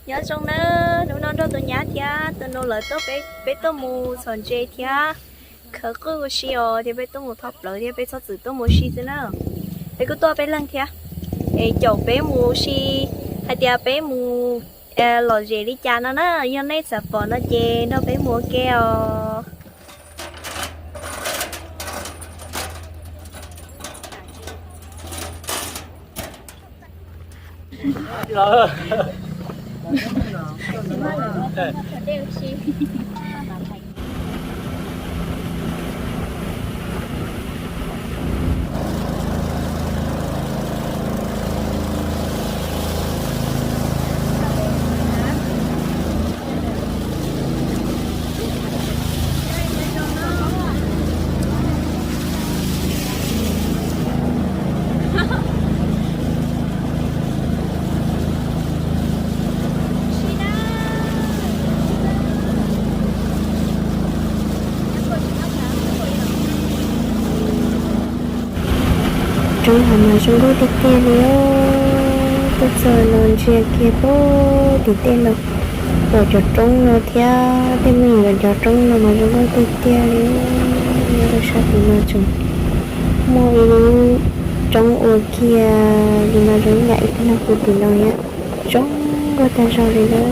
Nyob zoo na, hnub no nrog tus nyab thiab tus nus lawv tuaj, peb tuaj mus txhom ntses thiab khawv qwj ua si os, thiab peb tuaj mus thauj plawv thiab peb txhob txwm tuaj mus ua si xwb na. Peb kuj tuaj peb leeg thiab, es caum peb mus ua si hais tias peb mus lom zem li cas no na, yog nej xav pom no ces nrog peb mus ua ke os. Roob hav mas zoo nkauj tiag tiag li os. Tuaj txog no ntsia kiag pem tim tej no, pom cov roob no thiab tej me nyuam cov roob no mas zoo nkauj tiag tiag li. Nyob rau sab tim no tseem muaj ib lub roob ua kiag li no zoo ib yam ib tug nag pw tim no thiab, zoo nkauj tag zog li na.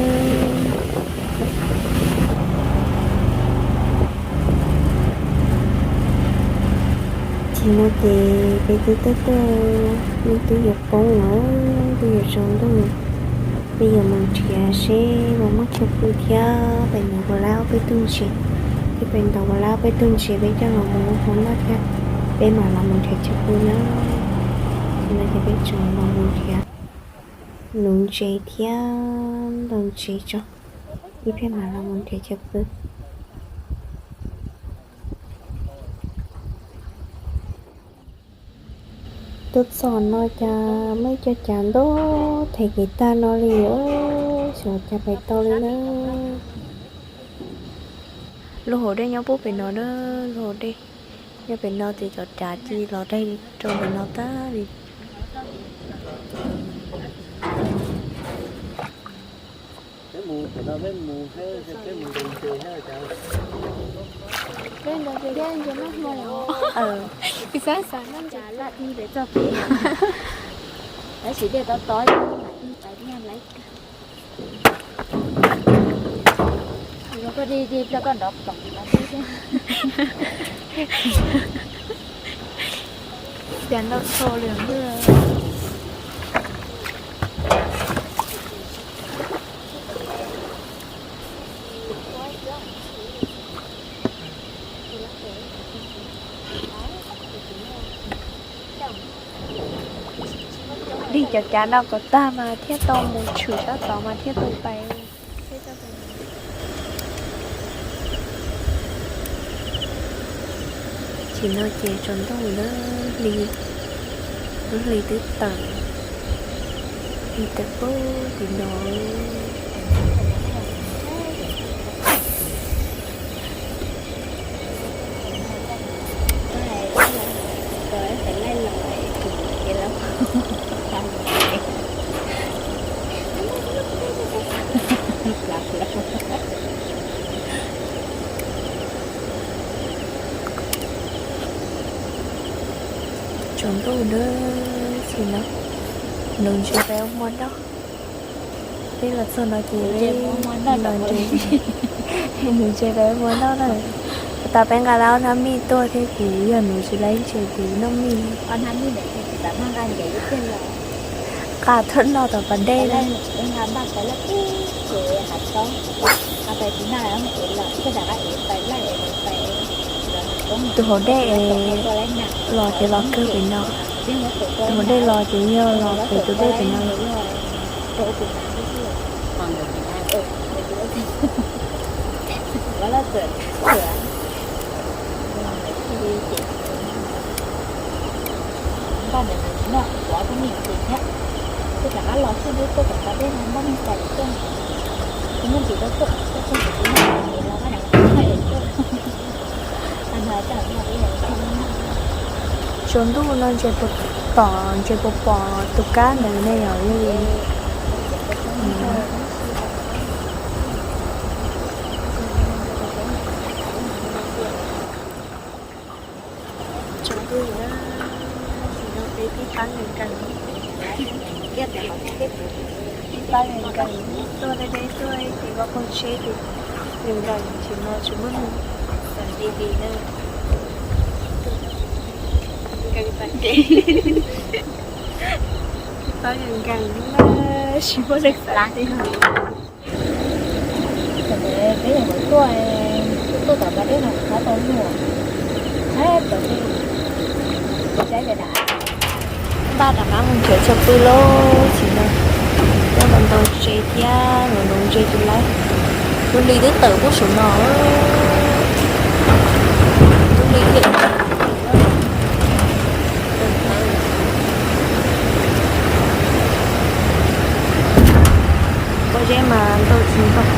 Ces no ces peb twb tuaj tuaj, twb yuav poob lawm, twb yuav tsaus ntuj, peb yuav mus nrhiav seb puas muaj chaw pw thiab pem ntaus puas laib ob peb tug ntses, thiab pem ntaus puas laib ob peb tug ntses peb coj los mus ua hmo noj thiab, peb mam los mus nrhiav chaw pw na. Ces no ces peb tseem los mus nrhiav nuv ntses thiab ntaus ntses tso, ib pliag mam los mus nrhiav chaw pw. Tuaj txog no cas muaj ib co cav ntau them kev tag no li os, xyov cas pais tau li na. Lub hauv dej nyob puag pem no na, lub hauv dej nyob pem no ces cov cav cia li los daig rau pem no tag li. Peb mus, peb mus, peb mus ntaus ntses thiab. Peb ntaus ntses thiab ntses noj hmo os. Kuv xav xav noj ntses laj dib pem txoj kev. Tab sis dej tob tob, mam dib pais nyaj laiv kawg. Zoo koj dib dib pliag koj nrov ploom los xwb thiab. Cas ntau txho li. Lig cov cav no kom tag mas thiaj tau mus tshwm sab tod mas thiaj tau pais. Ces no ces tsaus ntuj na, hli, lub hli twb tawm, hli tawm puag tim no. Tsaus ntuj na, ces no nuv ntses peb ua hmo noj. Peb los txog no ces nuv ntses peb ua hmo noj na. Puag ta peb nqa lawm ob hnab mij tuaj thiab ces yog nuv tsis laib ntses ces noj mij. Nqa tuaj noj tom pas dej. Tus hauv dej los ces los kawg pem no. Tus hauv dej los ces yog los pem tus dej pem no. Tsaus ntuj no ntses puas tom, ntses puas pom tus kab ntawd ne yom li. Nkees tuaj deb deb tuaj ces vaj phooj tsheb ces nkees tsis no tsis muaj neeg xav li li na. Nkees tas ces, paub yog nkees na, tsis muaj neeg xav li. Peb yuav mus tuaj, tuaj tom pas dej no qab tau nyuam, saib pom tej, saib cov dav. Npaj rov qab mus nrhiav chaw pw lauj txiv no. Coj los ntaus ntses thiab los ntaus ntses tus laib. Tus hlis twb tawm puag saum no. Tus hlis thiab. Pob zeb mas ntau tsis ntau.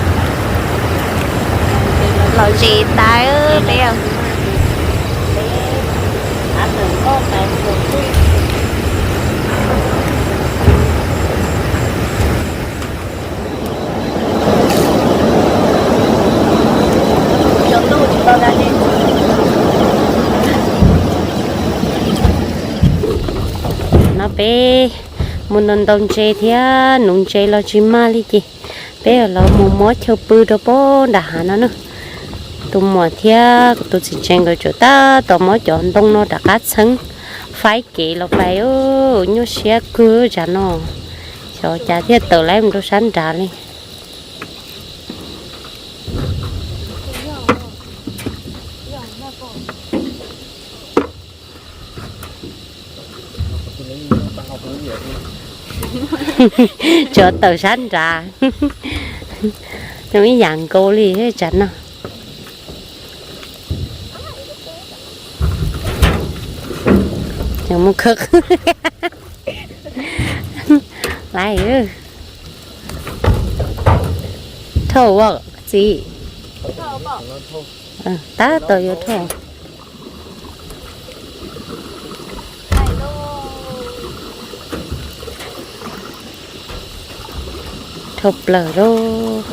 Lom zem tas peb. No peb mus ntaus ntaus ntses thiab, nuv ntses los tsis mag li ces peb los mus muab chaw pw rau pob nram hav no na. Tus muam thiab tus txiv tsev nkawd tseem tab tom muab cov ntoo no rov qab txheeb faib kev los pais. Nyuaj siab kawg tsam no, xyov cas thiaj tawm laib mus rau sab nrad li. Tsuas tawm sab nrad, zoo ib yam nkaus li tsam no. Mus khawb qwb lawm. Thauj ua txiv, tab tom yuav thauj. Thauj plaws lauj.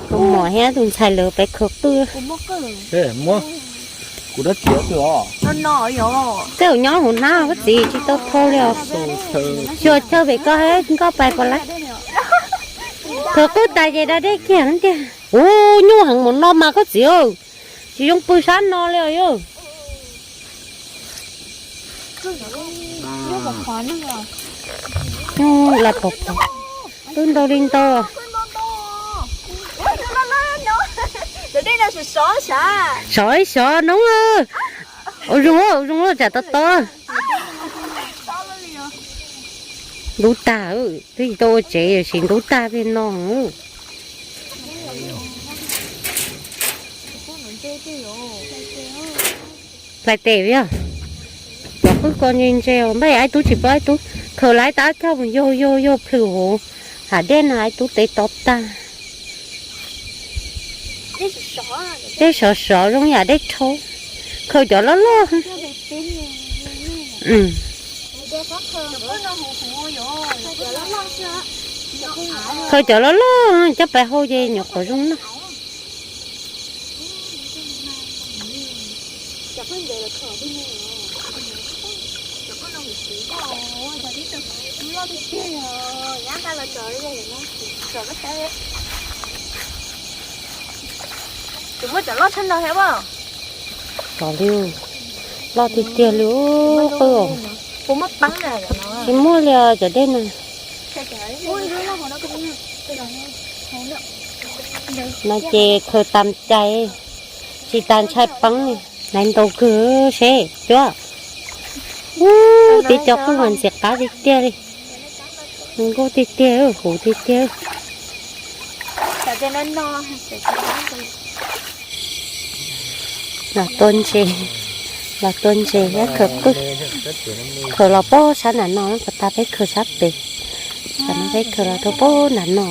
Tus muam thiab tus ntxhais lawv pais khawb qwb. Kuv dab tsi os? Tej zaum nyob hauv hnab koj txiv tsis tau thauj li os. Xyov chaw pem koj, nkoj pais puas laib. Khawb qwb tas ces da dej kiag tiag. Ua nyuaj heev mus no mas koj txiv, tsis zoo pw sab no li os yog. Nyuaj los pom pom, twb ntau li ntau. Sov ib sov no. Ua zoo, ua zoo tsam tau tau. Ntub tag, twb tsis tau ua tsev tab sis ntub tag pem no. Plais tes yog, cov qwb ko ntse ntse os, npaj Aib Tub tsis paub, Aib Tub khaws lawv tab coj mus yog yog yog plhws hauv hav dej no Aib Tub tes to tag. Dej sov sov zoo yam dej rhaub, khaws cov loj loj. Khaws cov loj loj coj pais hau ces nyuam qhuav zoo noj. Tsis muaj cov loj tshaj no thiab. Cov li loj tiag tiag li qwb os. Tsis muaj li os cov dej no. No ces khaws tas cai, tsis tas ntshai peeb li. Laiv ntau kawg seb cuab. Ub, tib co qwb mas ntxim qab tiag tiag li. Nkauj tiag tiag, huv tiag tiag. Los tua ntses, los tua ntses thiab khaws qwb. Khaws los pem sab nram no, puas tas peb khaws sab pem. Tam no peb khaws los rau pem nram no.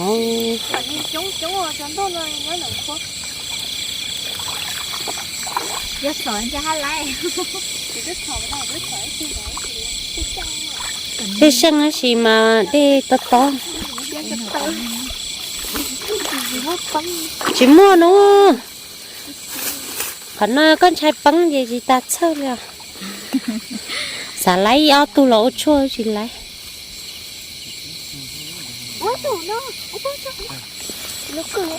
Tej seej tab sis mas dej tob tob. Tsis muaj no. Qhov no koj ntshai peeb ces tsis tas txhawj li os. Xav laib ib ob tug los ua tshuaj tsis laib. Ua yus tus lub qwj.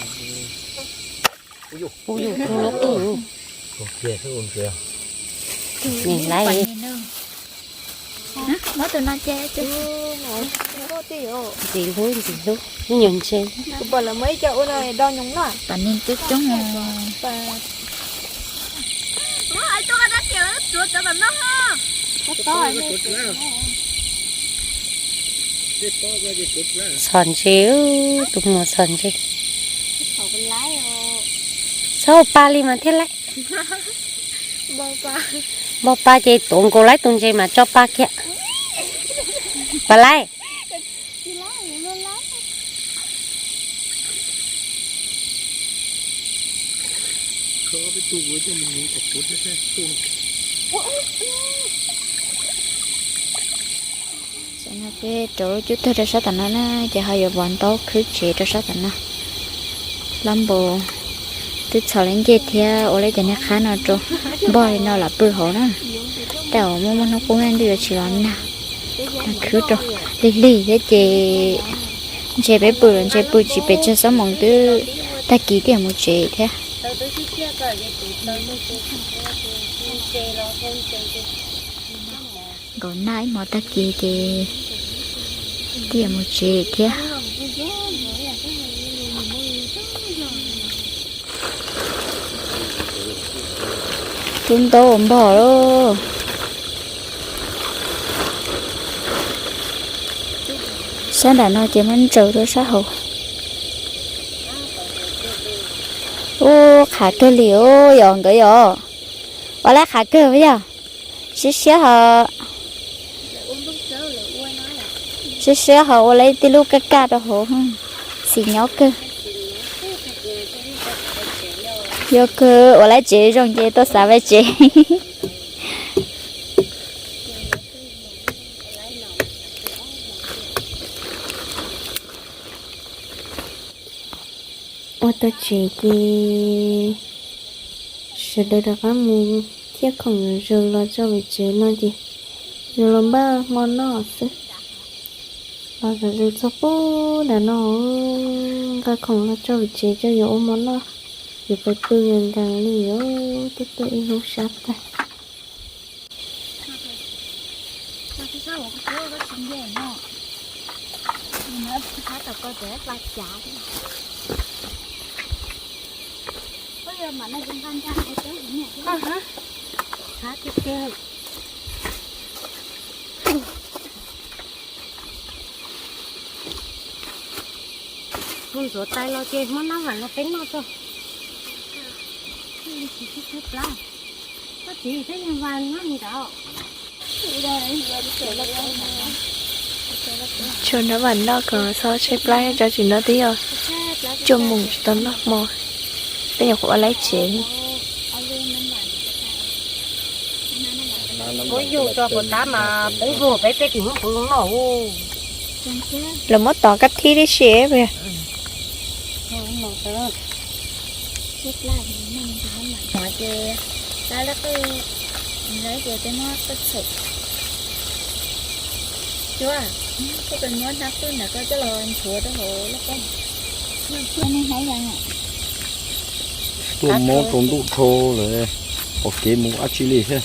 Nim laiv. Muab tus no ces ntxim hlub ntxim hlub, ib nyuag ntse. Pam neeg coob coob. Txhom ntses, tus muam txhom ntses. Txhob pa li mas thiaj laiv. Npog pa ces tuav nkaus laiv tus ntses mas tso pa kiag. Pab laiv. Tam no peb rau lub cub tuag rau sab tam no na, ces ho yuav vov ntaub khwb tsev rau sab tam no. Lab npau twb txhom li ncej thiab ua li cov niag qhab no rau npog li no los pw hauv na. Tej zaum muaj muaj hnub qub ntuj yuav tsis los nag, khwb rau. Lig lig thiab ces ntshe peb pw los ntshe pw tsis pes tsawg xuab moos twb tag kis thiaj mus tsev thiab. Nkaum nag ib hmos tag kis ces thiaj mus tsev thiab. Tub ntaub ua npog lauj. Sab nram no ces muab ntsaws rau sab hauv. Ub, qhav kawg li os, yog nkawd yog. Ua laiv qhav kawg yog. Siab siab ho, siab siab ho ua laiv tib lub kaj kaj rau hauv, txim nyob kawg. Yog kawg, ua laiv tsev zoo ces tuaj xav peb tsev. Ua tau tsev ces sawv daws rov qab mus thiab khoom zaws los tso pem tsev no ces yuav los npaj hmo noj xwb. Los zaum zws txog pub nram no, nqa khoom los tso pem tsev tso yuav ua hmo noj. Yuav pais pw nkees nkees li os, twb tuaj ib hnub sab tag. Mus ntxuav tais los ces muab nab vam los peb noj tso. Koj txiv thiab yog vas noj ntawd. Tsuag nab vam noj kom txhob tshaib plab, tso tsis noj twb yog cuaj moos tsis tau noj hmo. Peb nyuam qhuav ua laib tsev. Peb yug tso puas tab mas peb vog peb peb tim Hmoob Puv zoo noj. Lawv muab tov kab thib tib si. Tuaj mob rau ntuj dhau lawm, pom kev mus dab tsi li thiab.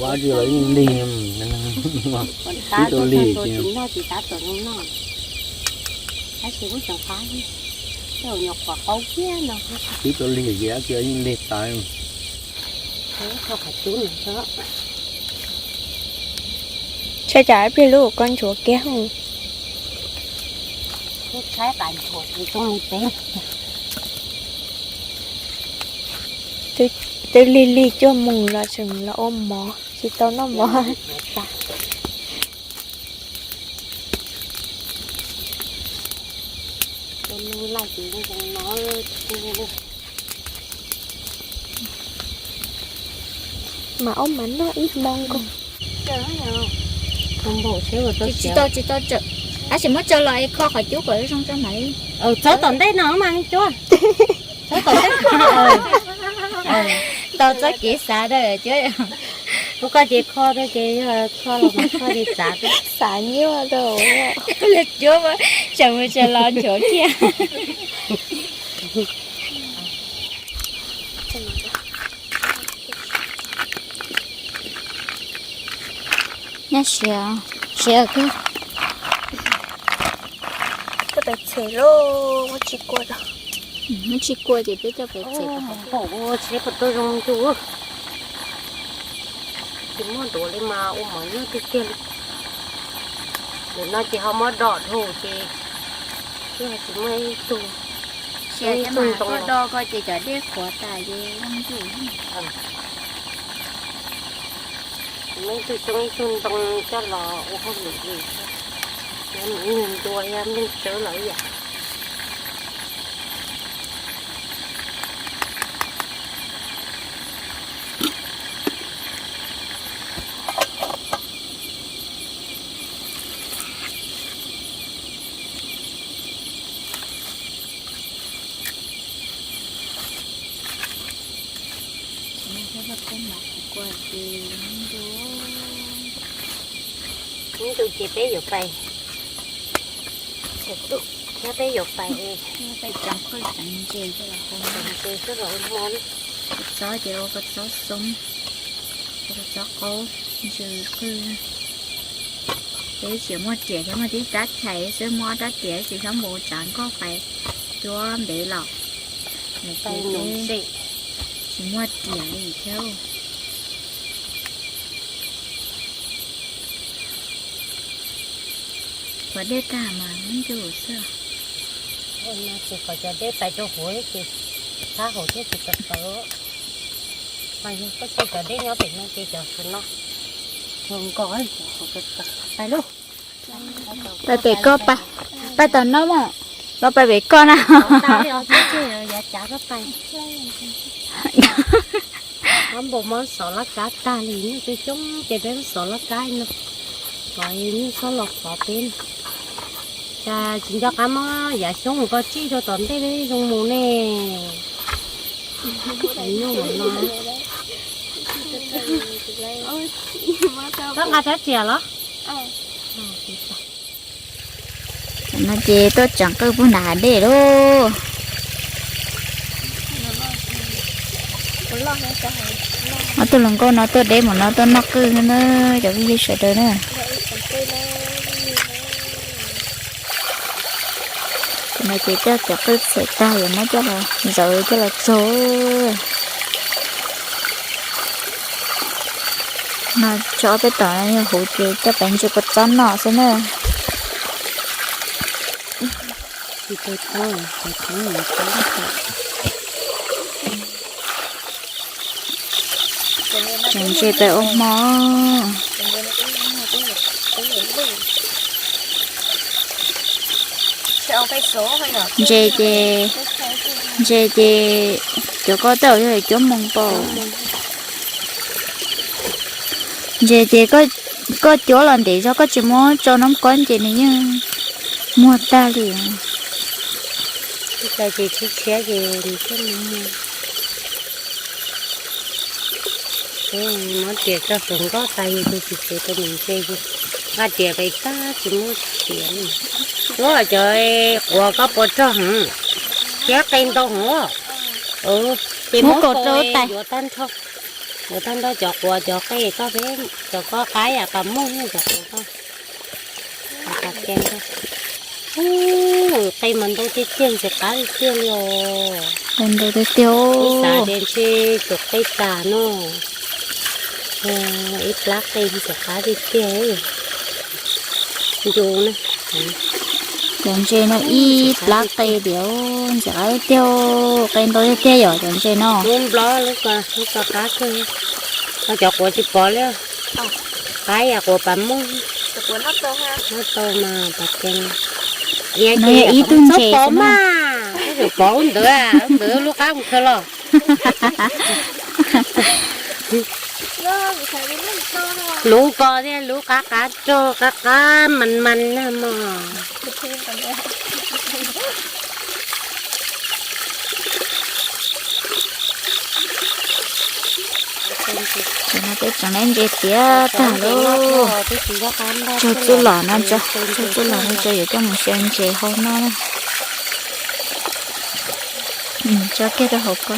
Ua tsis los yeej lig, tib tug lig ces. Tib tug lig ces dab tsi los yeej lig tas. Tshaj tsam ib pliag lub koj ntsuav kiag. Twb lig lig cuaj moos los tseem los ua mov, tsis tau noj mov. Mas ob mas noj ib hmo nkaus. Tsis tau, tsis tau tsawm. Tab sis muab tso los es kho qhov cub kom zoo tso mam li. Txob tom ntej no mas cuab. Txob tom ntej. Tau txoj kev xav rau cuab. Ua koj ces kho rau ces yog kho los mas kho ces txav. Xav nyuaj rau. Cuab tseem mus tseem los nchuav kiag. Nyob siav, siav kawg. Coj pais txhem lauj, muab tsis kua rau. Muab tsis kua ces peb coj pais txhem. Npaum tsis puas tuaj zoo ncu. Tsis muaj duav li mas ua mov nyuaj tiag tiag li. Nim no ces ho muab dom dhau ces twb tsis muaj ib tug. Siav ib tug ntoo do koj ces cov dej qhuav tas ces zoo ncu. Muaj ib tug xyoob ib tug ntoo coj los ua hauj lwm li. Yog ib nyuag ntua yog nplooj tsawb los ib yam. Ib ntu ces peb yuav pais, thiab peb yuav pais, pais tseev qwj tseev ntses coj los ua hmo. Kua txob ces ua kua txob xoob, ua kua txob qaub, ntses qwj. Peb tsis muaj riam thiab, muaj tib rab chais xwb, muaj ob rab riam tsis txhob npaum tsav nkoj pais cuab ntev los. Tsis muaj riam li thiab. Qhuav dej tag mas muab ncu xwb. Ces qhov cov dej pais rau hauv ces sab hauv thiab tsis tau tawv. Mas yog koj cia cov dej nyob pem no ces cov sawv no zoo nkauj. Pais lauj. Pais pem ko, pais tom no mas, los pais pem ko na. Ob npaum mob xov laj kab tag li, nyob xyoob xyoob ces peb xov laj kab no, qhov nyuj xob los qhov peb. Cas tsis nco qab muab yav xyoob mus ko tsij rau tom ntej peb zoo mus ne. Nyuj mus no. Koj nqa rab riam los? No ces tuaj tseev qwj pub nram hav dej lauj. Ob tug hluas nkauj no tuaj deb mus no tuaj noj qwj na cov phooj ywg sawv daws na. No ces coj cov qwj txhem tag yuav muab coj los zawv coj los tsaug. No tso ob peb tom huv ces coj pais ntsis kua txob noj xwb na. Tseem ntses pais ua hmo. Ntses ces, ntses ces cov ko tej zaum yog cuab moo npaum. Ntses ces koj cuab los ntev zog koj tsis muab tso noob kob ces nws yeej muag tag li. Ib co ces tshiab tshiab ces nws thiaj li muag. Muab riam tso hluas nkauj tas yus tus txiv tsev rau nws ntse ces nqa riam pem tag tsis muaj riam li. Ua cov quav koj puas rog heev, thiab qe ntau heev. Ces muab kaus rau tais yuav tag nrho, yuav tag nrho cov quav cov qe koj peb cov koj qab yam pas muag cov quav koj. Qe mas ntau tiag tiag ntxim qab tiag tiag li os. Ntau tiag tiag. Ib xav tias ntshe tus qe tas no, ib plab qe ntxim qab tiag tiag. Ncu na. Cov ntses no ib plab qe tiag, ntxim qab tiag, qe ntau tiag tiag yom cov ntses no. Lub nplob lub ko, lub ko qab kawg. Cov quav tsis pov li. Qab yam quav pas muag. Noj tau mas pas ces. No yog ib tug ntses mas, pov lub ntawd, lub ntawd lub qab mus kawg los. Lub ko thiab lub qab qab rog qab qab mas mas na mog. Tam no peb tseem lab ntses tiav tag lauj. Tso txuj lom no tso, tso txuj lom no tso yuav coj mus xyaw ntses hau noj na. Tso kiag rau hauv ko.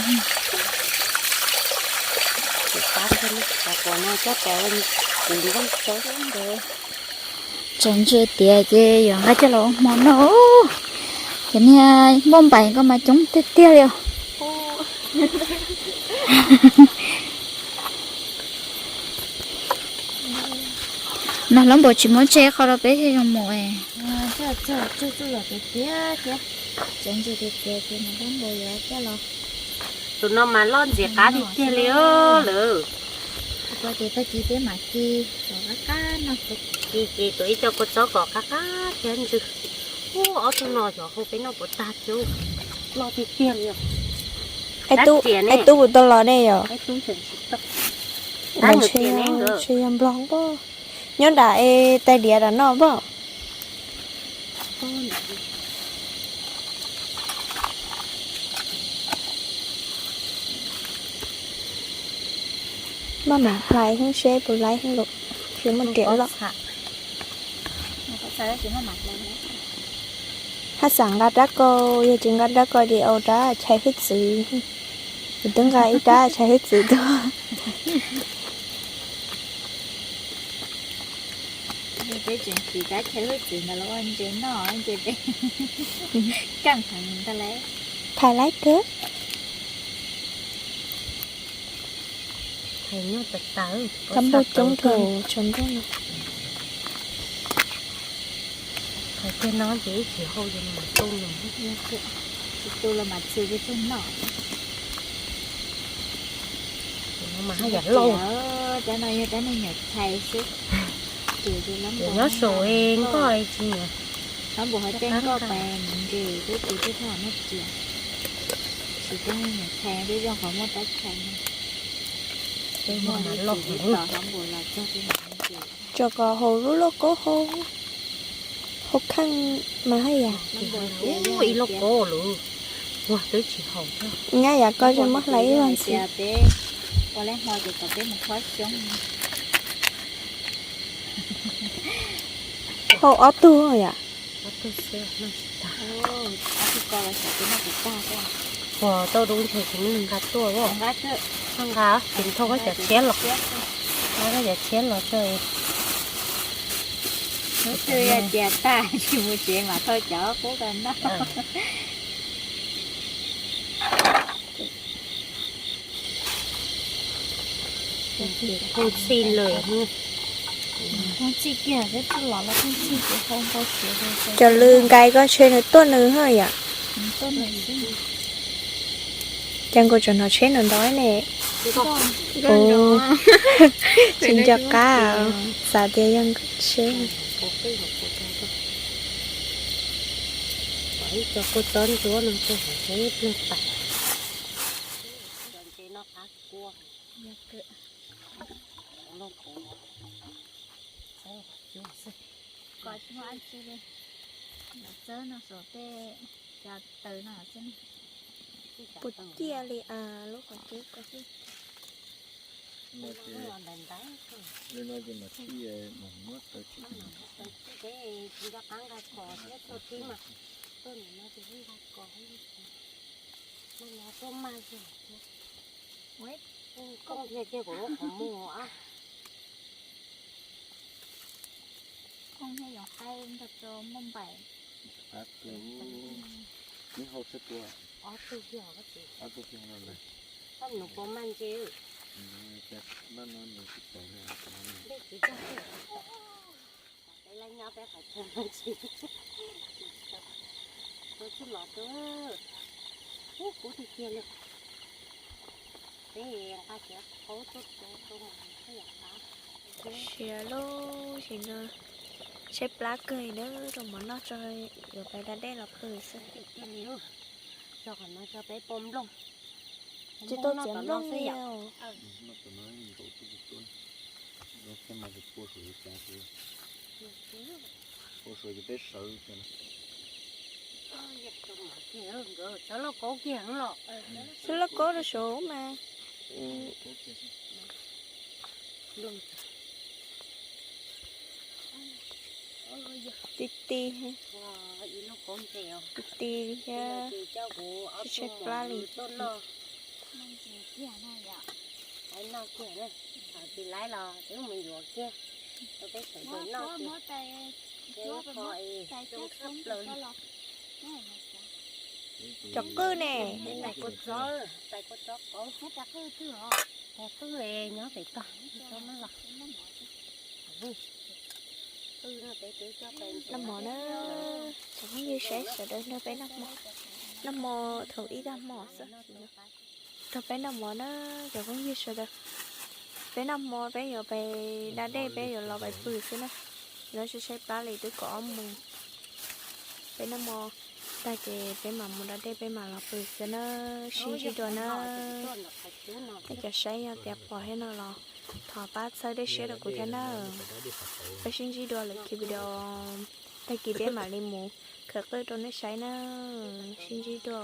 Tseem ntses tiav ces yuav nqa coj los ua hmo noj. Cov niag npauj npaim ko mas coob tiag tiag li os. Mas hlob npaum tsis muab tseg qhov rau peb thiaj zoo mus. Tseem ntses tiav tiav ces mas hlob npaum yuav coj los. Tus no mas loj ntxim qab tiag tiag li os lawm. Ua ces tag kis peb mam ci kom qab qab noj. Ci ces tuav ib co kua txob kom qab qab thiab ntsw. Ub, ob tug no xyov hau peb noj puas tag thiab, loj tiag tiag li os. Aib tub puas tau los ne yom? Ntshe yog nplog npoj. Nyob nram es tais diav nram no npoj. Maj mam hlais heev seb puas laib heev lawm thiaj muaj riam loj. Haj xam nqa rab ko, yog tsis nqa rab ko ces ua rab chais hwj txwv. Kuv twb nqa ib rab chais hwj txwv tuaj. Peb tseem siv rab chais hwj txwv ntawd los ua ntses noj ntses peb. Kaj heev ntag lauj. Phais laib kawg. Kab npauj coob kawg tshav ntuj no. Hais tiag no ces ib tsis hau ces mas tu nws, tsis tu los mas txhw peb tug noj. Mas haj yam lauj. Rab no yog rab me nyuam chais xwb. Ces nyob saum nkoj tsis nyiam. Hlob npaum hauv tej nkoj pais mus ntses peb tus twb tau noj riam. Tsis rab me nyuam chais peb zoo qhov muaj rab chais. Tso kom haus lub lauj kaub hau, hau kheej mas haj yam. Ib lauj kaub lawm, ua twb tsis haus. Nyab yam ko tseem muab hlais ib vag ntxiv. Hau ob tug yam. Ua tau dub ntshe tsis muaj neeg nqa tuaj os. Nqa, ces thauj koj cov tshiab los. Nqa koj cov tshiab los tso. Hnub twg yog tias tag tsis mus tsev mas thauj cov qub ko noj. Phooj txhij lawm. Cov lw nkais ko ntshe nws tuaj nws haj yam. Cas nkaus tseem hnov tsheb nws ntov ne. Tsis nco qab, xav tias yog nkawd tsheb. Puas ciaj li lub qhov cub ko. Koob thiaj coj kuv lub qhov muag. Koob thiaj yuav qaib nrog rau Muaj Npaim. Ob tug thiaj, ob tug thiaj no na. Koj nus puas maj ntse? Noj no nws tsis tau. Peb tsis tau. Peb laj nyob peb qhov chaw no tsis tau txuj lom tu. Ub, kub tiag tiag li. Peb nqa cov qhaub tuaj tu tu mas koj yam qab. Siav lub sim no tshaib plab kawg na, rau mov noj tso, yuav pais da dej los pw xwb. Tso qhov no tso peb pom nplooj. Tsis tau txiav nplooj li. Xwb lauj kaub rau saud mas. Ti ti, ti ti thiab, tshaib plab li. Cov qwj ne. Noj mov na, cov phooj ywg saib sawv daws, nrog peb noj hmo, noj hmo thaum ib tag hmo xwb. Nrog peb noj mov na, cov phooj ywg sawv daws. Peb noj hmo peb yuav pais da dej, peb yuav los pais pw xwb na. Yuav tshaib tshaib plab li twb kaum ob moos. Peb noj hmo tag ces peb mam mus da dej, peb mam los pw xwb na. Sib ntsib dua na. Tej cov saib yog tias pom thiab no los thov pab txhawb dej siab rau kuv thiab na. Peb sib ntsib dua lwm ki video, tag kis peb mam li mus khaws qwj rau nej saib na. Sib ntsib dua.